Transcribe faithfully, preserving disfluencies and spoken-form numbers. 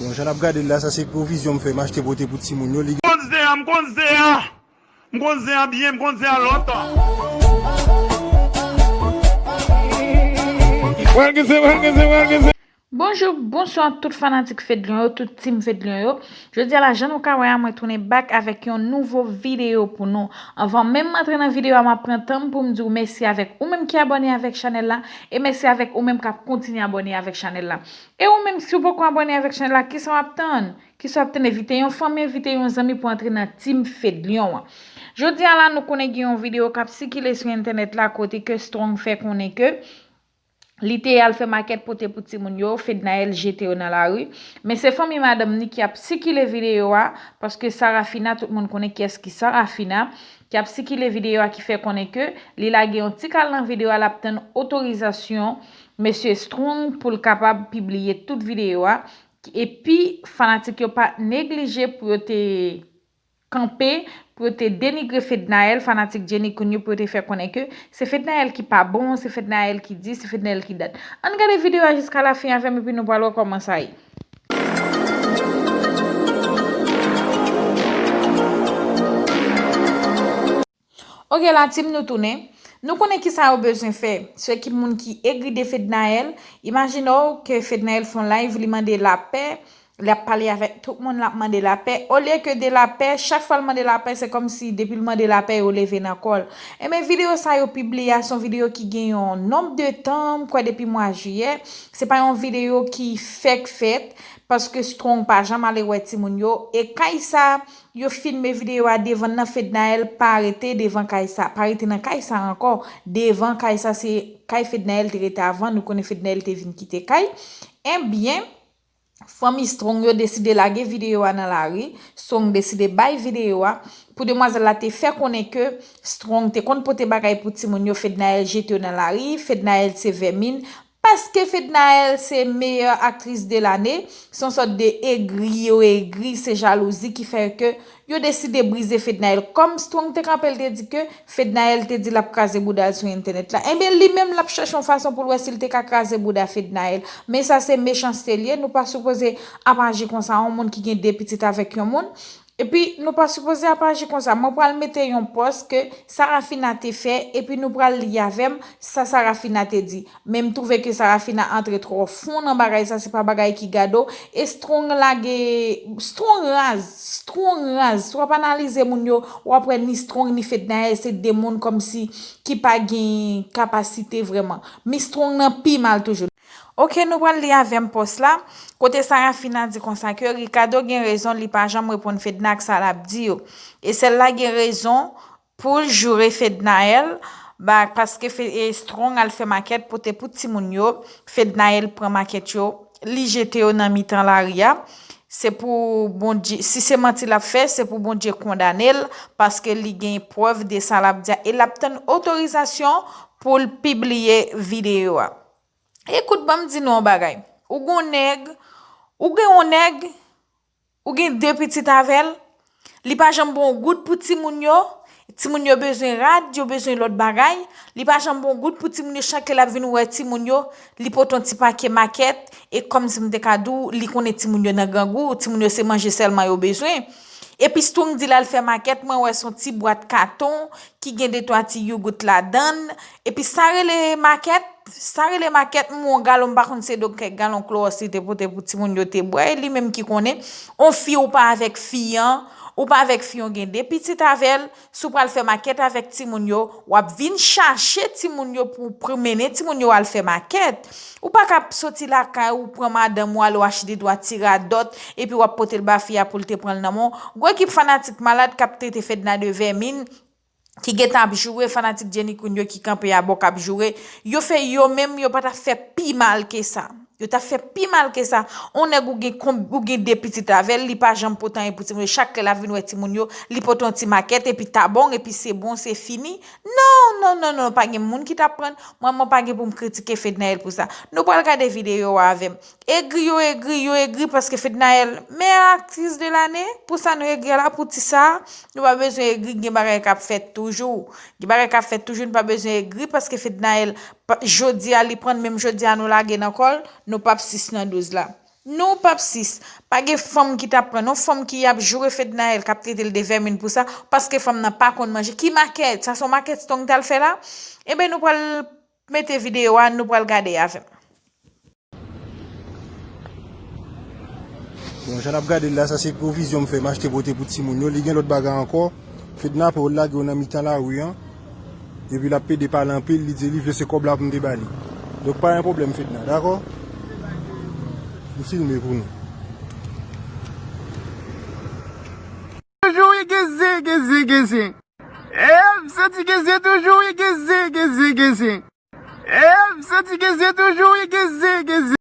Bon, jan n ap gade l la, sa se pwovizyon m fè, m achte pote pou timoun yo. Li M konn zen an, m konn zen an. M konn zen an byen, m konn zen an lontan. Bonjou, bonswa tout fanatik Fedlion yo, tout team Fedlion yo. Jodi a la, jan nou ka wè a, mwen tounen back avèk yon nouvo videyo pou nou. Anvan menm m antre nan videyo a, m ap pran tan m pou m di w mèsi avèk ou menm ki abòne avèk chanèl la, e mèsi avèk ou menm k ap kontinye abòne avèk chanèl la. E ou menm, si w poko abòne avèk chanèl la, kisa w ap tann? Kisa w ap tann? Envite yon fanmi, envite yon zanmi pou antre nan team Fedlion an. Jodi a la, nou konnen gen yon videyo k ap sikile sou entènèt la kote ke Strong fè konnen ke li te al fè makèt pote pou timoun yo, Fednaelle jete yo nan lari. Men se fanmi madanm ni ki ap sikile videyo a, paske Sarafina, tout moun konnen kiyès ki Sarafina, ki ap sikile videyo a, ki fè konnen ke li lage yon ti kal nan videyo a, l ap tann otorizasyon mesye Strong pou l kapab pibliye tout videyo a. Epi fanatik yo pa neglije pou yo te kanpe, pou yo te denigre Fednaelle, fanatik Jenny Queen yo, pou yo te fè konnen ke se Fednaelle ki pa bon, se Fednaelle ki di, se Fednaelle ki dat. Ann gade videyo a jiska lafen avè m epi nou pral wè kòman sa ye. Ok la team, nou tounen. Nou konnen kisa yo bezwen fè. Se ki moun ki egri de Fednaelle. Imajine w ke Fednaelle fè yon live, li mande lapè, l ap pale avèk tout moun, l ap mande lapè. Olye ke de lapè, chak fwa l mande lapè, se kòmsi depi l mande lapè, yo leve nan kò l. Enben videyo sa yo pibliye a, se yon videyo ki gen yon nonb de tan, m kwè depi mwa jiyè. Se pa yon videyo ki fèk fèt, paske Strong pa janm ale wè timoun yo. E kay sa, yo filme videyo a devan nan, Fednaelle pa rete devan kay sa, pa rete nan kay sa ankò. Devan kay sa, se kay Fednaelle te rete avan, nou konnen Fednaelle te vin kite kay. Enben, fanmi Strong yo deside lage videyo a nan lari. Strong deside bay videyo a pou demwazèl la te fè konnen ke Strong te konn pote bagay pou timoun yo, Fednaelle jete yo nan lari, Fednaelle se vèmin, paske Fednaelle se meyè aktris de lane, se yon sòt de egri yo egri, se jalouzi ki fè ke yo deside brize Fednaelle. Kòm Strong te kanpe, l te di ke Fednaelle te di l ap kraze bouda l sou entènèt la. Enben, li menm l ap chèche yon fason pou l wè si l te ka kraze bouda Fednaelle. Men sa se mechanste l ye, nou pa sipoze ap aji konsa, yon moun ki gen de pitit avèk yon moun. Epi nou pa sipoze ap aji konsa. Mwen pral mete yon pòs ke Sarafina te fè, epi nou pral li avè m sa Sarafina te di. Men m twouve ke Sarafina antre twò fon nan bagay sa, se pa bagay ki gado. E Strong lage, Strong raz, Strong raz. Si w ap analize moun yo, w ap wè ni Strong ni Fednaelle se de moun kòmsi ki pa gen kapasite vrèman. Men Strong nan pi mal toujou. Ok, nou pral li avè m pòs la. Kote Sarafina di konsa ke Ricardo gen rezon, li pa janm reponn Fedna ak sa l ap di yo. E sèl la gen rezon pou l joure Fednaelle, ba, paske Fe- e Strong al fè makèt pote pou timoun yo, Fednaelle pran makèt yo, li jete yo nan mitan lari a. Se pou Bondye, si se manti l ap fè, se pou Bondye kondane l, paske li gen prèv de sa l ap di a, e l ap tann otorizasyon pou l pibliye videyo a. Ekout, ban m di nou yon bagay. Ou gon nèg, ou gen yon nèg, ou gen de pitit avè l, li pa janm bon goud pou timoun yo, timoun yo bezwen rad, yo bezwen lòt bagay, li pa janm bon goud pou timoun yo, chak lè l ap vin wè timoun yo, li pote yon ti pake makèt, e kòmsi m te ka di w, li konnen timoun yo nan grangou, timoun yo se manje sèlman yo bezwen. Epi Strong di l al fè makèt, mwen wè se yon ti bwat katon ki gen de twa ti yougout ladan l. Epi sa rele makèt, sa rele makèt, m wè yon galon, m pa konn se de kèk galon klowòs li te pote pou timoun yo te bwè, e li menm ki konnen. On fi ou pa avèk fi an, ou pa avèk fi an, gen de pitit avè l, si w pral fè makèt avèk timoun yo, w ap vin chache timoun yo pou w pr- mennen timoun yo al fè makèt. Ou pa ka ap soti lakay ou, pran madanm ou, ale w achte de twa ti radòt, epi w ap pote l ba fi a pou l te pran l nan men w. Gwo ekip fanatik malad k ap trete Fedna de vèmin, ki gentan ap joure, fanatik Jenny Queen yo ki kanpe abò k ap joure, yo fè yo menm, yo pa t ap fè pi mal ke sa. Yo t ap fè pi mal ke sa. On nèg ou gen konb- ou gen de pitit avè l, li pa janm pote anyen pou timoun yo. Chak lè l ap vin wè timoun yo, li pote yon ti makèt, epi tabong, epi se bon, se fini. Non, non, non, non, pa gen moun ki t ap pran. Mwen, mwen pa gen pou m kritike Fednaelle pou sa. Nou pral gade videyo a avè m. Egri yo egri, yo egri paske Fednaelle, meyè aktris de lane, pou sa nou egri a la, pou ti sa, nou pa bezwen egri, gen bagay k ap fèt toujou. Gen bagay k ap fèt toujou, nou pa bezwen egri paske Fednaelle, pa- jodi a li pran, menm jodi a nou lage nan kò l, nou p ap sis nan douz la. Non, pap sis, pa gen fanm ki t ap pran non fanm ki ap joure Fednaelle, k ap trete l de vèmin pou sa, paske fanm nan pa konn manje. Ki makèt? Sa se yon makèt Strong t al fè la? Enben, nou pral mete videyo a, nou pral gade avè m. Bon, jan n ap gade l la, sa se pwovizyon m fè, m achte pote pou timoun yo. Li gen lòt bagay ankò. Fedna pè w lage w nan mitan lari an. Epi l ap pede pale anpil, li di li vle se kòb la pou m te ba li. Donk pa gen pwoblèm Fedna, dakò? M filme pou nou. Toujou wi geze, geze, geze. E m santi geze toujou wi geze, geze, geze. E m santi geze toujou wi geze, geze.